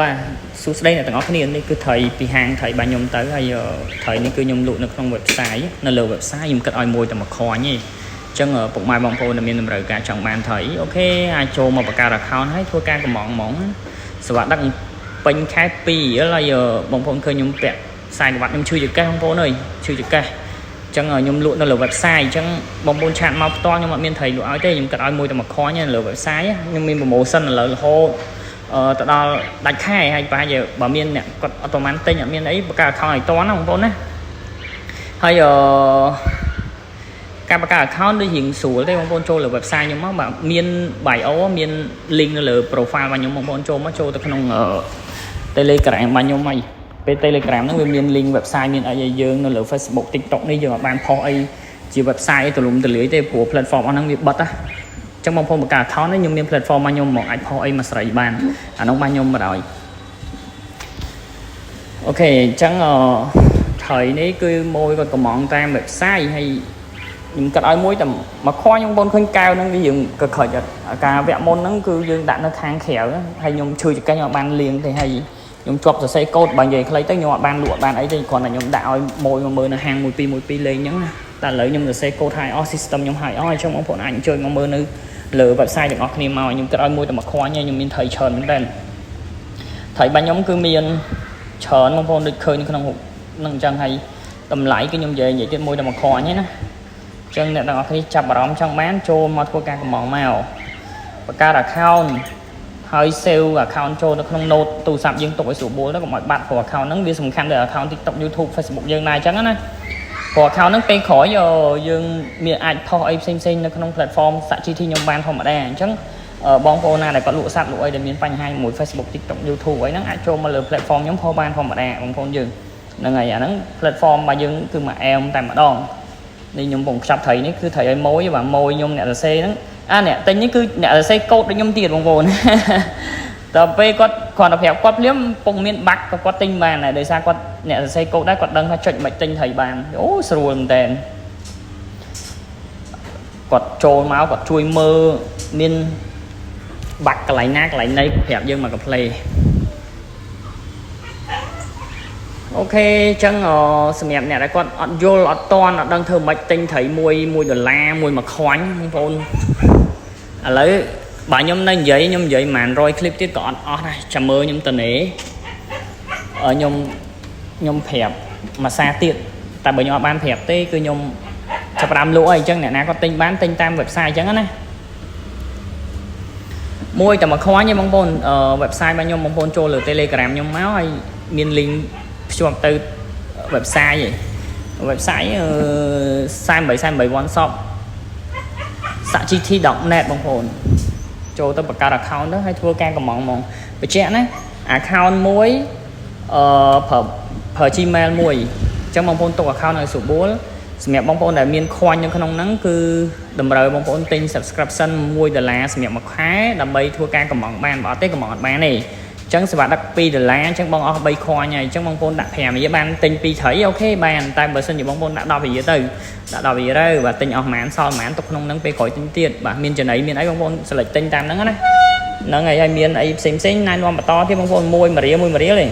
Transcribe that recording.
បាទសួស្តីអ្នកទាំងអស់គ្នានេះគឺត្រីពីហាងត្រីរបស់ខ្ញុំទៅហើយត្រីនេះគឺខ្ញុំលក់នៅក្នុង website នៅលើ website ខ្ញុំគិតឲ្យមួយតែមួយខ្វាញ់ទេអញ្ចឹងពុកម៉ែបងប្អូនដែលមានតម្រូវការចង់បានត្រី OK អាចចូលមកបង្កើត account ហើយធ្វើការកម្ម៉ង់ហ្មងសេវាដឹកពេញខែ2ហើយបងប្អូនឃើញខ្ញុំពាក់ខ្សែក្រវ៉ាត់ខ្ញុំឈឺចង្កេះបងប្អូនអើយឈឺចង្កេះអញ្ចឹងខ្ញុំលក់នៅលើ website អញ្ចឹងបងប្អូន chat មកផ្ទាល់ខ្ញុំអត់មានត្រីលក់ឲ្យទេខ្ញុំគិតឲ្យមួយតែមួយខ្វាញ់នៅលើ website ខ្ញុំមាន promotion ឥឡូវរហូតអឺទៅដល់ដាច់ខែហើយប្រហែលជាបើមានអ្នកគាត់អត់ប្រហែលទិញអត់មានអីបង្កើត account ឲ្យតន់ណាបងប្អូនណាហើយអឺការបង្កើត account ដូចរៀងស្រួលទេបងប្អូនចូលលើ website ខ្ញុំមកបាទមាន bio មាន link នៅលើ profile របស់ខ្ញុំបងប្អូនចូលមកចូលទៅក្នុង Telegram របស់ខ្ញុំហើយពេល Telegram ហ្នឹងវាមាន link website មានអីឲ្យយើងនៅលើ Facebook TikTok នេះយើងអត់បានផុសអីជា website ទូលំទូលាយទេព្រោះ platform អស់ហ្នឹងវាបិទណាចឹងបងប្អូនបង្កើត account នេះខ្ញុំមាន platform របស់ខ្ញុំមកអាចផុសអីមកស្រីបានអានោះរបស់ខ្ញុំមកហើយ OK អញ្ចឹងអត្រីនេះគឺមួយគាត់កម្ម៉ង់តាម website ហើយខ្ញុំគិតឲ្យមួយតែមួយខខ្ញុំបងឃើញកែវហ្នឹងវារៀងកក្រិចអត់ការវគ្គមុនហ្នឹងគឺយើងដាក់នៅខាងក្រៅហើយខ្ញុំឈឺចង្កេះខ្ញុំអត់បានលាងទេហើយខ្ញុំជាប់សរសេរកូដបើនិយាយខ្លីទៅខ្ញុំអត់បានលក់អត់បានអីទេគ្រាន់តែខ្ញុំដាក់ឲ្យមួយមកមើលនៅហាង1 2 1 2លេងអញ្ចឹងណាតែឥឡូវខ្ញុំសរសេរកូដហើយអស់ system ខ្ញុំហើយអស់អញ្ចឹងបងប្អូនអាចអញ្ជើញមកមើលនៅលើ website ទាំងអស់គ្នាមកខ្ញុំគិតឲ្យមួយតែមួយខ្វាញ់ខ្ញុំមានត្រីច្រើនមែនតើត្រីបាញ់ខ្ញុំគឺមានច្រើនបងប្អូនដូចឃើញក្នុងរូបនឹងអញ្ចឹងហើយតម្លៃគឺខ្ញុំនិយាយទៀតមួយតែមួយខ្វាញ់ហ្នឹងណាអញ្ចឹងអ្នកទាំងអស់គ្នាចាប់អារម្មណ៍ចង់បានចូលមកធ្វើការកម្ម៉ង់មកបង្កើត account ហើយ save account ចូលនៅក្នុង note ទូរស័ព្ទយើងទុកឲ្យស្រួលបួលទៅកុំឲ្យបាត់ព្រោះ account ហ្នឹងវាសំខាន់ដល់ account TikTok YouTube Facebook យើងដែរអញ្ចឹងណាព្រោះ account ហ្នឹងពេលក្រោយយើងមានអាចផុសអីផ្សេងផ្សេងនៅក្នុង platform សាក់ GT ខ្ញុំបានធម្មតាអញ្ចឹង បងប្អូនណាដែលគាត់លក់សត្វលក់អីដែលមានបញ្ហាជាមួយ Facebook TikTok YouTube អីហ្នឹងអាចចូលមកលើ platform ខ្ញុំផុសបានធម្មតាបងប្អូនយើងហ្នឹងហើយអាហ្នឹង platform របស់យើងគឺមកអែមតែម្ដងនេះខ្ញុំពងខ្ចប់ត្រីនេះគឺត្រីឲ្យម៉ួយបាទម៉ួយខ្ញុំអ្នកសរសេរហ្នឹងអាអ្នកទិញនេះគឺអ្នកសរសេរកូដដូចខ្ញុំទៀតបងប្អូន ដល់ពេលគាត់គ្រាន់តែប្រាប់គាត់ភ្លាមពងមានបាក់ក៏គាត់ទិញបានដែរដោយសារគាត់អ្នកសរសេរកូដដែរគាត់ដឹងថាចុចមិនទិញត្រីបានអូស្រួលមែនតើគាត់ចូលមកគាត់ជួយមើលមានបាក់កន្លែងណាកន្លែងណីប្រាប់យើងមកកាផ្លេ OK អញ្ចឹងសម្រាប់អ្នកដែលគាត់អត់យល់អត់តន់អត់ដឹងធ្វើម៉េចទិញត្រីមួយ1ដុល្លារមួយមួយខ្វាញ់បងប្អូនឥឡូវបើខ្ញុំនៅនិយាយខ្ញុំនិយាយប្រហែល100 clip ទៀតក៏អត់អស់ដែរចាំមើលខ្ញុំតនេខ្ញុំខ្ញុំប្រាប់មួយសារទៀតតែបើខ្ញុំអត់បានប្រាប់ទេគឺខ្ញុំចាប់ផ្ដើមលក់ហើយអញ្ចឹងអ្នកណាគាត់ទិញបានទិញតាម website អញ្ចឹងណាមួយតែមួយខ្វាញ់ទេបងប្អូន website របស់ខ្ញុំបងប្អូនចូលលើ Telegram ខ្ញុំមកហើយមាន link ភ្ជាប់ទៅ website ឯង website 48 48 one shop សាក់ gt.net បងប្អូនចូលទៅបង្កើត account ទៅហើយធ្វើការកម្ម៉ង់ហ្មងបញ្ជាក់ណា account មួយអឺប្រើប្រើ Gmail មួយអញ្ចឹងបងប្អូនទុក account ឲ្យស្រួលបួលសម្រាប់បងប្អូនដែលមានខ្វាញ់នៅក្នុងហ្នឹងគឺតម្រូវបងប្អូនទិញ subscription 1ដុល្លារសម្រាប់មួយខែដើម្បីធ្វើការកម្ម៉ង់បានបើអត់ទេកម្ម៉ង់អត់បានទេអញ្ចឹងសេវាដឹក2ដុល្លារអញ្ចឹងបងអស់3ខ្វាញ់ហើយអញ្ចឹងបងប្អូនដាក់5រៀលបានទិញ2ត្រី OK បានតែបើសិនជាបងប្អូនដាក់10រៀលទៅដាក់10រៀលទៅបាទទិញអស់ប្រហែលសល់ប្រហែលទុកក្នុងហ្នឹងពេលក្រោយទិញទៀតបាទមានចំណីមានអីបងប្អូន select ទិញតាមហ្នឹងណាហ្នឹងហើយហើយមានអីផ្សេងផ្សេងណែនាំបន្តទៀតបងប្អូនមួយ1រៀលមួយ1រៀលទេ។